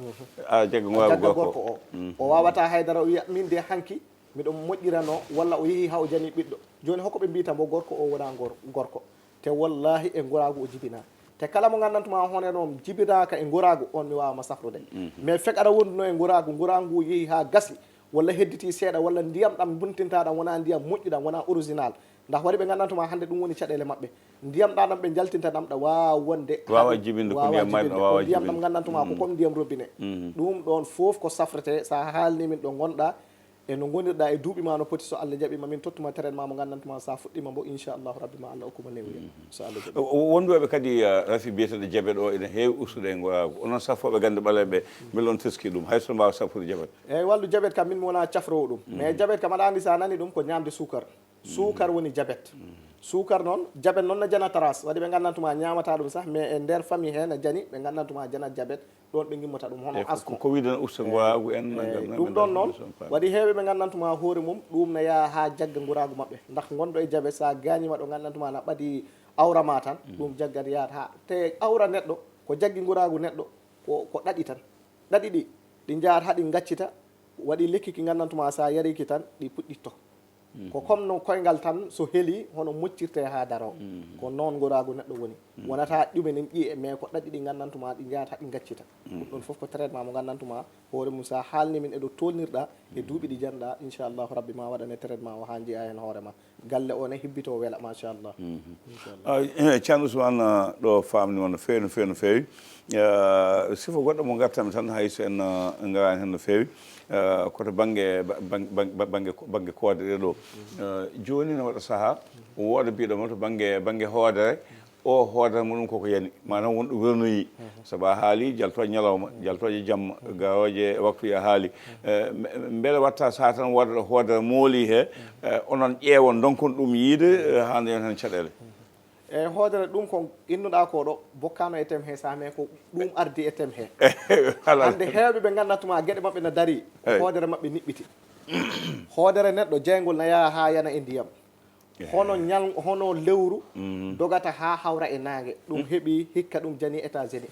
a jagga nguraagu jagga gorko gorko o. O. O waawata haydara o wiya, "Min de hanki, miɗo moƴƴirano," walla o yehi haa o jani ɓiɗɗo. Jooni hoko ɓe mbiyta mbo gorko o wona ngor-, gorko. Te wallahi e nguraagu o jibina. Te kala mo nganndantu ma hono noon jibinaaka e nguraagu, on mi waawama safrude. Mais fek aɗa wonduno e nguraagu, nguraagu ngu yehi haa gasi, walla hedditi seeɗa, walla ndiyam ɗam buntinta ɗam wona ndiyam moƴƴu ɗam, wona original. Ndax waɗi ɓe nganndantu ma hannde ɗum woni caɗeele maɓɓe. Ndiyam ɗa ɗam ɓe njaltinta ɗam ɗa waawa wonde Waawa jibinde ko waawa ndiyam mayre, jibinde. Waawa Ko ndiyam jibinde. Ɗam nganndantu ma ko comme ndiyam robinet. Ɗum ɗoon fof ko safrete, so a haalni min ɗo ngonɗa, e no ngonirɗa e duuɓi ma no poti, so Allah jaɓi ma min tottuma traitement mo nganndantu ma, sa fuɗɗima mbo, inchallahu rabbi ma Allah okkuma newuya. So Allah jaɓi. O-, o-, wonduɓe kadi, eh, rafi biyeteɗo jabet o ene heewi ustude e ngoraagu. Onon safooɓe gannde ɓaleeɓe ɓe, mbele on teski ɗum, hay so mbaawa safrude jabet? Eyyi, wallu jabet kam min mi wona cafrowo ɗum. Mais jabet kam aɗa anndi sa nani ɗum ko ñamde suukar. Suukar woni jabet. Suukar noon, jabet noon na jana taras. Waɗi ɓe nganndantu ma ñaamata ɗum sah, mais e nder famille he na jani, ɓe nganndantu ma jana jabet, ɗoon ɓe ngimmata ɗum hono Eyyi, ko, asma. Ko, ko wiide no usta nguraagu en, Eyyi, nangam, ɗum nangam, ɗoon noon, nangam, nangam. Waɗi heewɓe ɓe nganndantu ma hoore mum, ɗum na yaha haa jagga nguraagu maɓɓe. Ndax ngonɗo e jabet, so a gaañiima ɗo nganndantu ma na ɓadi awra ma tan, ɗum jaggat yahat haa. Te awra neɗɗo, ko jaggi nguraagu neɗɗo, ko, ko ɗaɗi tan. Ɗaɗi ɗi, ɗi njahat haa ɗi ngaccita, waɗi lekki ki nganndantu ma so a yari ki tan, ɗi puɗɗitto. Ko comme no koyngal tan so heli, hono moccirte haa daro. Ko noon ngoraagu neɗɗo woni. Wonata ɗumen en ƴiye, mais ko ɗaɗi ɗi nganndantu ma, ɗi njahat haa ɗi ngaccita. Ɗum ɗoon fof ko traitement mo nganndantu ma, hoore mum so a haalni min e ɗo tolnirɗa, e duuɓi ɗi janɗa, inchallahu rabbi ma waɗane traitement o haa njiya heen hoore ma. Galle o ne hibbito wela, machallah. Inchallah. Ah, eh, Ceerno Ousmane, ah, ɗo faamni on no feewi, no feewi, no feewi. Ah, sifo goɗɗo mo ngartam tan, hay so en, ah, ngaraani heen no feewi. Ah, koto bannge, ba-, bang-, bang-, ba-, bannge, bannge koode ɗe ɗo. Ah, jooni ne waɗa sahaa, wooda biiɗo mo to bannge, bannge hoodere, o hoodere muɗum koko yani. Maanaam won ɗo wernoyi. Sabu a haali jaltooje ñalawma, jaltooje jamma, garooje waktu ya haali. Eh, mbe-, mbele watta sahaa tan wooda ɗo hoodere mooli he, eh, onon ƴeewa ndonkon ɗum yiide, eh, haa ndeyon heen caɗeele. Eyyi, hoodere ɗum ko innuɗa ko ɗo, bokkano e tem he saha, mais ko ɗum ardi e tem he. Alaa. Hannde heewɓe ɓe nganndantu ma geɗe maɓɓe na dari, Eyyi. hoodere maɓɓe niɓɓiti. Hoodere neɗɗo jeyngol na yaha haa yana e ndiyam. Eyyi. Hono ñal-, hono lewru dogata haa hawra e naange. Ɗum heɓi hikka ɗum jani États-Unis.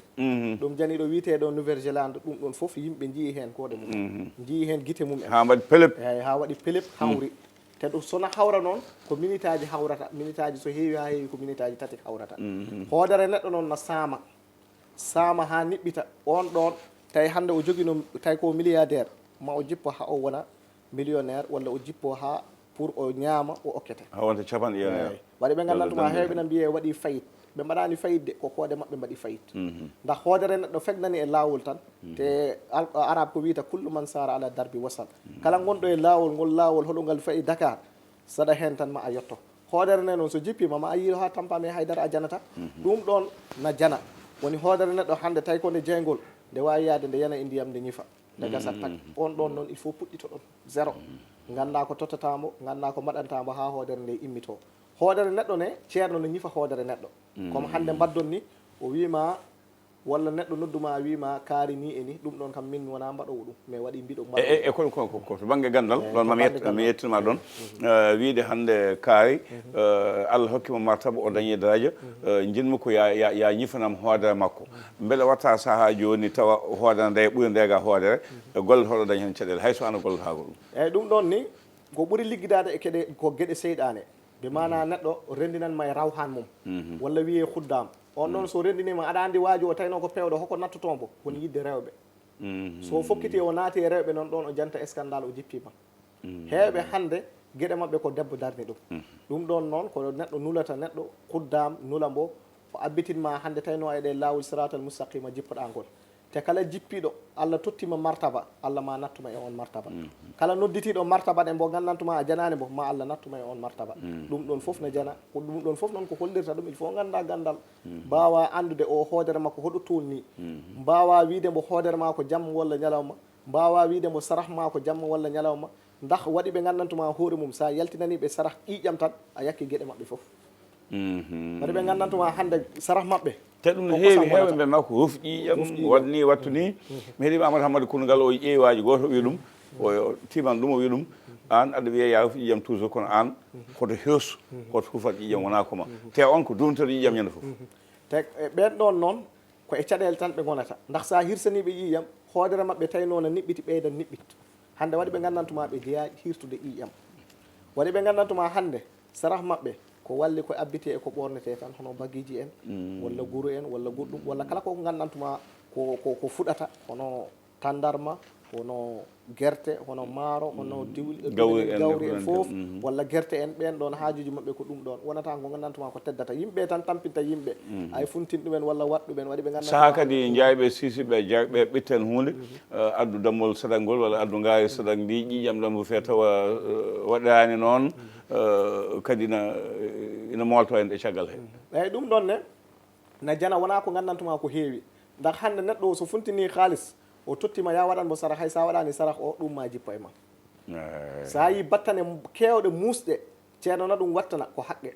Ɗum jani ɗo wiyetee ɗo Nouvelle-Zélande, ɗum ɗon fof yimɓe njii heen koode mum. Njii heen gite mum en. Haa mbaɗi pelep. Eyyi, haa waɗi pelep, hawri. Te ɗum so na hawra noon, ko minitaaji hawrata. Minitaaji so heewi haa heewi ko minitaaji tati hawrata. Hoodere neɗɗo noon na saama. Saama haa niɓɓita. On ɗoon, tawi hannde o jogino, tawi ko milliardaire, ma o jippo haa o wona millionnaire, walla o jippo haa pour o ñaama, o okkete. Haa wonta capanɗe jenayi. Eyyi. Waɗi ɓe nganndantu ma heewɓe na mbiyee waɗi fayit. Ɓe mbaɗaani fayit de, ko koode maɓɓe mbaɗi fayit. Ndax hoodere neɗɗo fegnani e laawol tan. Te al-, Arab ko wiyta, "Kullu man sara ala darbi wasal." Kala ngonɗo e laawol, ngol laawol hoɗo ngal fayi Dakar, saɗa heen tan ma a yetto. Hoodere nde noon so jippiima, ma a yii haa tampa, mais haydara a janata. Ɗum ɗoon na jana. Woni hoodere neɗɗo hannde, tawi ko nde jeyngol, nde waawi yahde nde yana e ndiyam, nde ñifa. Nde gasa tak. On ɗoon noon, il faut puɗɗito ɗon. Zéro. Ngannda ko tottata mbo, ngannda ko mbaɗanta mbo haa hoodere nde immitoo. Hoodere neɗɗo ne, ceerno ne ñifa hoodere neɗɗo. Comme hannde mbaɗdon ni, o wii ma, walla neɗɗo noddu ma, wii ma, kaari ni e ni, ɗum ɗoon kam min mi wonaa mbaɗoowo ɗum, mais waɗi mbiɗo E, mbaɗoowo. e, e ko, ko, ko, ko to bannge ganndal, Eyyi, ɗoon to ma mi bannge yett-, mi ganndal. yettin ma ɗoon. Eh, wiide hannde kaari, eh, Allah hokki mo martaba, o dañi daraja, eh, njiɗmi ko ya, ya, ya ñifanam hoodere makko. Mbele watta sahaa jooni tawa hoodere nde ɓuri ndeega hoodere, e golle hoɗo dañi heen caɗeele, hay so aan a gollotaako ɗum. Eyyi, ɗum ɗoon ni, ko ɓuri liggidaade e keɗe, ko geɗe seyɗaane. Bi maanaa neɗɗo rendinan ma e rawhaan mum, walla wiyee khuddaam. On noon so rendiniima, aɗa anndi waaju o taynoo ko peewɗo, hoko nattotoo mbo? Woni yiɗde rewɓe. So o fokkiti o naati e rewɓe noon, ɗoon o janta scandale, o jippiima. Heewɓe hannde Geɗe maɓɓe ko debbo darni ɗum. Ɗum ɗon noon ko neɗɗo nulata neɗɗo, kuddaam nula mbo, o abbitin ma hannde tawi no e ɗe laawol siratal mustaqima jippoɗaa ngol. Te kala jippiiɗo, Allah tottima martaba, Allah ma nattuma e on martaba. Kala nodditiiɗo martaba ɗe mbo ganndantuma a janaani mbo, ma Allah nattuma e on martaba. Ɗum ɗon fof no jana, ko ɗum ɗon fof noon ko hollirta ɗum, il faut ngannda ganndal, mbaawa anndude o hoodere makko hoɗo toolni, mbaawa wiide mbo hoodere ma ko jamma walla ñalawma, mbaawa wiide mbo sarah ma ko jamma walla ñalawma, ndax waɗi ɓe ganndantuma hoore mum, so a yaltinanii ɓe sarah ƴiiƴam tan, a yakki geɗe maɓɓe fof. Waɗi ɓe ganndantuma hannde sarah maɓɓe. Te ɗum ne ko heewi, kosam heewɓe wonata. Mbiyanma ko ruf ƴiiƴam, ruf ƴiiƴam, waɗ ni, wattu ni. Mi heɗiima Amadou Hammadou Kounougal o ƴeewi waaji gooto o wi ɗum, o timan ɗum o wi ɗum, aan aɗa wiya yaa ruf ƴiiƴam toujours kono aan koto heesu, koto rufat ƴiiƴam wonaa ko ma. Te on ko duumtoɗo ƴiiƴam ñande fof. Te e ɓeen ɗoon noon, ko e caɗeele tan ɓe ngonata. Ndax so a hirsanii ɓe ƴiiƴam, hoodere maɓɓe tawi noon a niɓɓiti, ɓeydan niɓɓit. Hannde waɗi ɓe ganndantuma ɓe jeyaa hirtude ƴiiƴam. Waɗi ɓe ganndantuma hannde, sarah maɓɓe, ko walli ko abbiti e ko ɓoornetee tan, hono bagiiji en, walla guru en, walla goɗɗum, walla kala ko ganndantuma ko, ko, ko fuɗata, hono tandarma, hono gerte, hono maaro, hono diwli, gawri en, gawri en fof, walla gerte en, ɓeen ɗoon haajuuji maɓɓe ko ɗum ɗoon. Wonata ko ganndantuma ko teddata. Yimɓe tan tampinta yimɓe. Ay funtin ɗumen walla waɗ ɗumen, waɗi ɓe ganndantuma. Saha kadi njaayɓe sisiɓe, jaayɓe ɓitten huunde, eh, addu dammol sadak ngol walla addu ngaari sadak ndi, ƴiiƴam ɗam rufee tawa, eh, waɗaani noon, eh, kadi na, ina moolto en e caggal he. Eeyi, ɗum ɗoon ne, na jana wonaa ko ganndantuma ko heewi. Ndax hannde neɗɗo o so funtinii kaalis, o tottima ya waɗan mbo sarah, hay so a waɗaani sarah o, ɗum ma jippo e ma. Eeyi. So a yii battane keewɗe muusɗe, ceerno na ɗum wattana ko haqqe.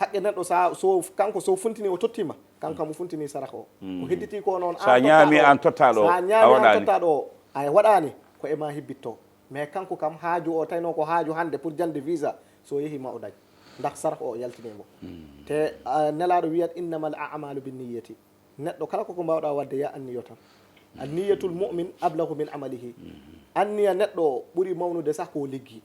Haqqe neɗɗo sa, so, kanko so funtinii o tottima, kanko kam o funtinii sarah o. O hedditi ko noon. Sa ñaami aan tottaaɗo o, a waɗaani. Sa ñaami aan tottaaɗo o, a waɗaani, ko e ma hibbitto. Mais kanko kam haaju o, taynoo ko haaju hannde pour jande visa, so yehi ma o dañ. Ndax sarah o yaltini mo. Te, ah, Nelaaɗo wiyat, "Innamal a'malu binniyati." Neɗɗo kala koko mbaawɗaa waɗde, ya anniyo tan. Anniyatul mu'min ablahu min amalihi. Anniya neɗɗo o ɓuri mawnude sah ko o liggi.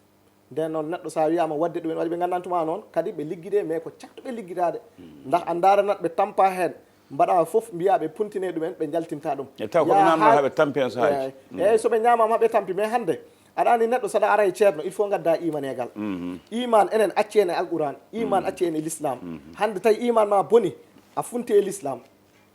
Nden noon neɗɗo so a wiyaama waɗde ɗum en, waɗi ɓe ganndantuma noon, kadi ɓe liggide, mais ko caktuɓe liggitaade. Ndax a ndaaranat ɓe tampa heen, mbaɗa fof mbiya ɓe puntine ɗum en, ɓe njaltinta ɗum. E taw ko ɓe naamno haa ɓe tampi heen sahaaji. Eeyi, eeyi, so ɓe ñaamaama ɓe tampi, mais hannde aɗa anndi neɗɗo so aɗa ara e ceerno, il faut ngadda imaneegal. Iman enen acci en e Alquran, iman acci en e l'islam. Hannde tawi iman ma boni, a funti e l'islam.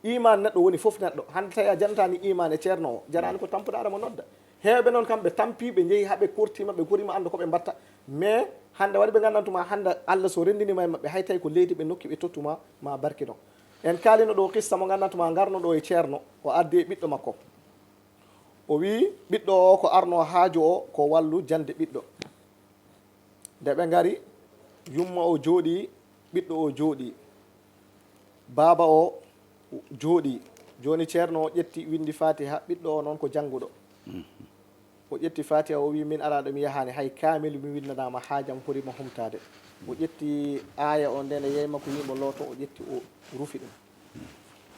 Iman neɗɗo woni fof neɗɗo. Hannde tawi a jantaani iman e ceerno o, jaraani ko tampuɗa aɗa mo nodda. Heewɓe noon kam ɓe tampi, ɓe njehi haa ɓe kortiima, ɓe goriima annda ko ɓe mbatta. Mais hannde waɗi ɓe ganndantuma hannde Allah so renndiniima e maɓɓe, hay tawi ko leydi ɓe nokki ɓe tottuma, ma barkino. En kaalino ɗo qissa mo ganndantuma ngarno ɗo e ceerno, o addi e ɓiɗɗo makko. O wii ɓiɗɗo o ko arno haaju o ko wallu jande ɓiɗɗo. Nde ɓe ngari, yumma o jooɗii, ɓiɗɗo o jooɗii, baaba o jooɗii. Jooni ceerno o ƴetti, winndi Faatiha, ɓiɗɗo o noon ko jannguɗo. O ƴetti Faatiha, o wii, "Min araaɗo mi yahaani, hay kaamil mi winndanaama, haajam hori ma humtaade." O ƴetti aaya o, nde nde yeey makko yii mo looto, o ƴetti, o rufi ɗum.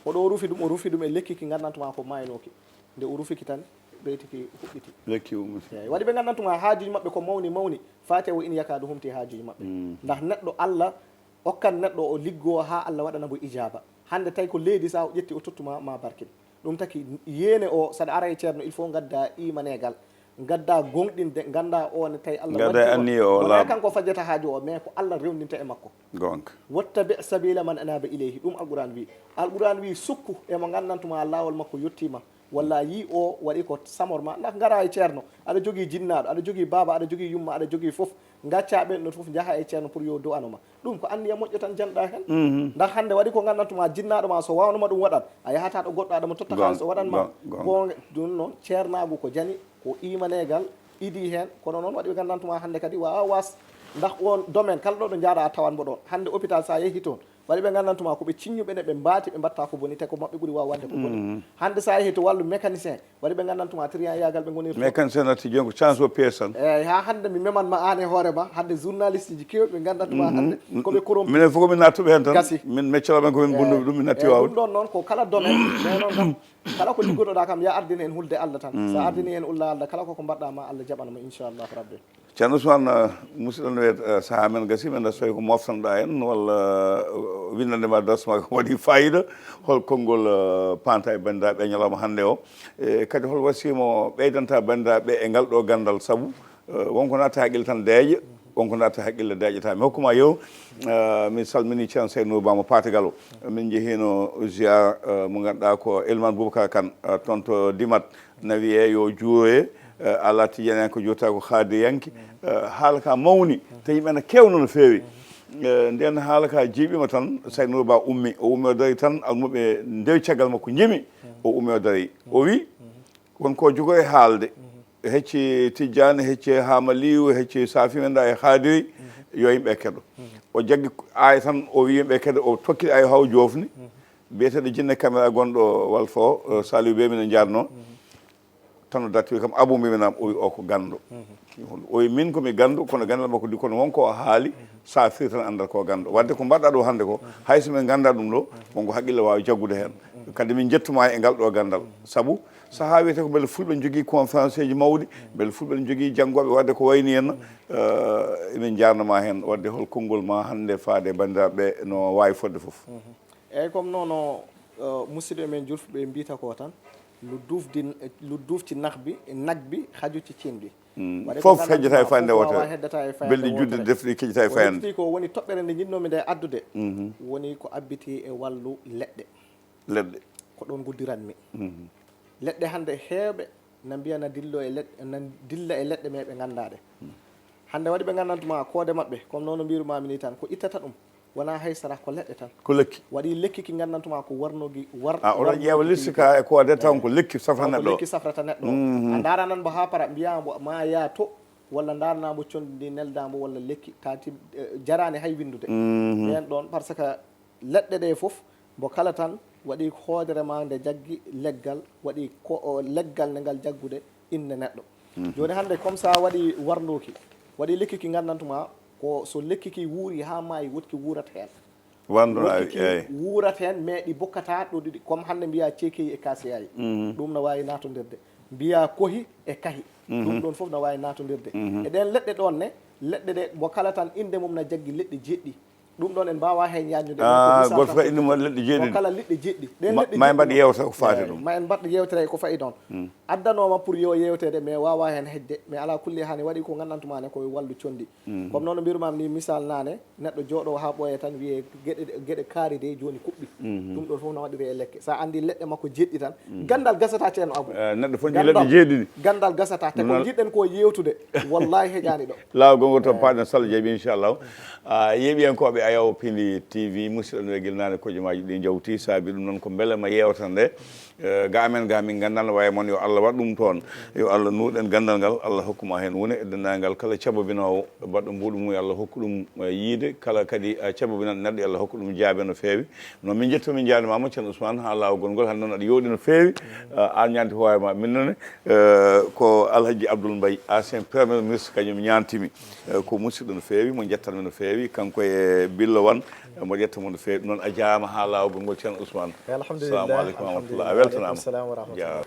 O ɗo rufi ɗum, o rufi ɗum e lekki ki ganndantuma ko maaynooki. Nde o rufiki tan, ɓeyti ki huɓɓiti. Lekki ummiti. Eeyi, waɗi ɓe ganndantuma haajuuji maɓɓe ko mawni mawni, Faatiha o ina yaka ɗo humti haajuuji maɓɓe. Ndax neɗɗo Allah okkan neɗɗo o liggoo haa Allah waɗana mo ijaaba. Hannde tawi ko leydi, so a ƴetti o tottuma ma barkin. Ɗum taki yeene o, saɗa ara e ceerno, il faut ngadda imaneegal. Ngadda gonɗinde, ngannda o ne tawi Allah. Ngadda anniya o wonaa laaɓa. Kanko fajjata haaju o, mais ko Allah rewndinta e makko. Goonga. "Wattabi' sabila man anaba ilayhi." Ɗum Alquran wi. Alquran wi, sukku e mo ganndantuma laawol makko yettiima. Walla a yii o waɗi ko samor ma. Ndax ngara e ceerno, aɗa jogii jinnaaɗo, aɗa jogii baaba, aɗa jogii yumma, aɗa jogii fof. Ngacca ɓen ɗon fof, njaha e ceerno pour yo du'ano ma. Ɗum ko anniya moƴƴo tan janɗa heen. Ndax hannde waɗi ko ganndantuma jinnaaɗo ma, so waawnoma ɗum waɗan, a yahata ɗo goɗɗo aɗa mo totta haalis o waɗan ma. Goonga, goonga. Goonga, ɗum noon ceernaagu ko jani, ko imaneegal idii heen, kono noon waɗi ɓe ganndantuma hannde kadi waawa waas. Ndax oon domaine, kala ɗo ɗo njaaɗa a tawan mbo ɗoon. Hannde hôpital so a yehi toon, waɗi ɓe ganndantuma ko ɓe ciññuɓe ne, ɓe mbaati, ɓe mbatta ko boni, te ko maɓɓe ɓuri waaw waɗde ko boni. Hannde so a yehi to wallu mécanicien, waɗi ɓe ganndantuma trian yaagal ɓe ngoniri. Mécanicien natti joni ko change o pièce tan. Eeyi, haa hannde mi meman ma aan e hoore ma, hannde journaliste ji keewɗi ɓe ganndantuma hannde ko ɓe corrompu. Minen fof ko min nattuɓe heen tan. Gasi. Min meccalaa ɓen ko min bonnuɓe ɗum, min natti waawde. Eeyi, ɗum ɗoon noon ko kala domaine, mais noon kam, kala ko liggotoɗaa kam, ya ardin heen hulde Allah tan. So a ardini heen ulla Allah, kala ko ko mbaɗɗa ma Allah jaɓan ma, inchallahu rabbi. Ceerno Ousmane, eh, musidɗo no wiyata, eh, sahaa men gasi, men so tawi ko moftanoɗaa en, walla, eh, winndande ma dars ma ko waɗi fayida, hol konngol, eh, panta e banndiraaɓe e ñalawma hannde o? E kadi hol wasiya mo ɓeydanta banndiraaɓe e ngal ɗo ganndal? Sabu, eh, wonko natta haqqille tan deeƴa, Wonko natta haqqille daƴata. Mi hokkuma yew, eh, mi salmini Ceerno Seydou Nour Ba mo Paate Galo. Min njehino ziar, eh, mo ngannduɗaa ko Elman Boubacar Kane, eh, toon to Dimat. Na wiyee yo juuroye, eh, alaa tijaniyanke ko juurta ko haadiyanke. Eh, haala ka mawni, te yimɓe na kewno no feewi. Eh, nden haala ka jiiɓima tan, Seydou Nour Ba ummi. O ummi o dari tan, almuɓe ndewi caggal makko njimi. O ummi o dari. O wi, won ko jogo e haalde. Hecci Tijjani, hecci Hamaliyu, hecci Safi men da e Haadiri, yo yimɓe keɗo. O jaggi aaya tan, o wi yimɓe keɗo, o tokki aaya haw joofni. Biyeteeɗo jinne caméra gonɗo Walfo, eh, Saliou Bey, mino njarno. Tan o darti wi kam, Abou, mbimi nam? O wi o ko ganndo. O wi min ko mi ganndo, kono ganndal makko di kono won ko o haali, sa firi tan anndal ko ganndo. Wadde ko mbaɗɗa ɗo hannde ko, hay so min ngannda ɗum ɗo, won ko haqqille waawi jaggude heen. Kadi min njettuma e ngal ɗo ganndal. Sabu sahaa wiyete ko mbele fulɓe ne njogii conférence eji mawɗi, mbele fulɓe ne njogii janngooɓe waɗde ko wayni henno, eh, emin njaarnoma heen. Wadde hol konngol ma hannde faade e banndiraaɓe ɓe no waawi fodde fof? Eyyi, comme nono, eh, musidɓe men julfeɓe mbiyta ko tan, lu dufdi, lu dufti nahbi, nagbi, haju ci cinɗi. Mm. Waɗi ko fof nganndanɗaa hejjata e fayannde fof wawa wootere. Heddata e fayannde belɗi judde wootere. Defɗi kejjata e fayannde. Ko refti ko woni toɓɓere nde njiɗnomi nde addude. Mhm. Woni ko abbiti e wallu leɗɗe. Leɗɗe. Ko ɗon nguddiranmi. Mhm. Leɗɗe hannde heewɓe na mbiya na dillo e leɗɗe, na dilla e leɗɗe, mais ɓe nganndaa ɗe. Hannde waɗi ɓe nganndantuma koode maɓɓe, comme nono mbirumami ni tan, ko ittata ɗum wona hay sara ko leɗɗe tan. Ko lekki. Waɗi lekki ki nganndantuma ko warnogi, war-, a, oɗon warnogi ƴeewa tigi. Liste ka e ko waɗata tan ko lekki safrata neɗɗo. Ko lekki safrata neɗɗo. Mhm. A ndaara nan mbo haa para, mbiya mbo ma yaa to, walla ndaarana mbo condi ndi, nelda mbo, walla lekki, tati, eh, jarani hay winndude. Mhm. Ɓen ɗon, par ce que leɗɗe ɗe fof, mbo kala tan waɗi hoodere ma nde jaggi leggal, waɗi ko, o, leggal nde ngal jaggude inne neɗɗo. Mhm. Jooni hannde, comme ça waɗi warnduki, waɗi lekki ki nganndantuma ko so lekki ki wuuri haa maayi, woɗki wuurat heen. Wanndo na, woɗki ki, eyi, wuurat heen, mais ɗi bokkata ɗo ɗiɗi, comme hannde mbiya ceekeyi e kaasiyayi. Mhm. Ɗum no waawi naatondirde. Mbiya kohi e kahi. Mhm. Ɗum ɗon fof no waawi naatondirde. Mhm. E ɗen leɗɗe ɗon ne, leɗɗe ɗe, mbo kala tan innde mum na jaggi leɗɗe jeɗɗi. Ɗum ɗon en mbaawa heen yaajnude. Ah, ko misal goto tan fof ko inde mum leɗɗe jeeɗiɗi. Ko kala leɗɗe jeeɗɗi. Ɗen ma, leɗɗe ma en jeeɗɗi mbaɗ ɗo. Yewta ko faati, eh, ɗum. Ma en mbaɗ yewtere ko fayi ɗon. Mm. Addanoma pour yo yewteede, mais wawa heen heƴde. Mais ala kulli haali waɗi ko nganndantuma ne ko e wallu conndi. Mm. Comme nono mbirumam ni, misal naane, neɗɗo jooɗo haa ɓooya tan wiye geɗe, geɗe kaari de jooni kuɓɓi. Mhm. Ɗum ɗon fof no waɗiri e lekke. Sa anndi leɗɗe makko jeɗɗi tan, mm, ganndal gasata, Ceerno Abou. Eh, neɗɗo fof jogii leɗɗe jeeɗiɗi. Ganndal gasata, te ko non jiɗɗen ko yewtude, wallahi heƴani ɗo. Laawol gongol to, eh, paaɗen Sall Jaabi, inchallah. Ah, yeeɓiyankooɓe Ayaw Pindi T V, musidɗo no gila naane kojomaaji ɗi jawti, saabi ɗum noon ko mbele ma yewtere nde, eh, ga amen ga min nganndan, waye mon yo Allah waɗ ɗum toon. Yo Allah nuurɗen ganndal ngal, Allah hokkuma heen wune e denndaangal kala cabobinoowo baɗɗo mbuuɗu mum, yo Allah hokku ɗum, eh, yiide, kala kadi, eh, cabobinanɗo neɗɗo, yo Allah hokku ɗum jaabe no feewi. No min njetto min njaarnima mo Ceerno Ousmane haa laawol gongol, hannde noon aɗa yooɗi no feewi, eh, aan ñaanti hoore ma, min noon, eh, ko Alhaji Abdoul Mbaye, ancien premier ministre, kañum ñaantimi. Eh, ko musidɗo no feewi, mo njettanmi no feewi, kanko e Billo Wan, eh, mo ƴetta mo no feewi. Noon a jaaraama haa laawol gongol Ceerno Ousmane. Alhamdulillah, assalamu aleykum wa rahmatullah. A alhamdulillah. Weltanaama. Wa aleykum salam wa rahmatullah. Jaaraama.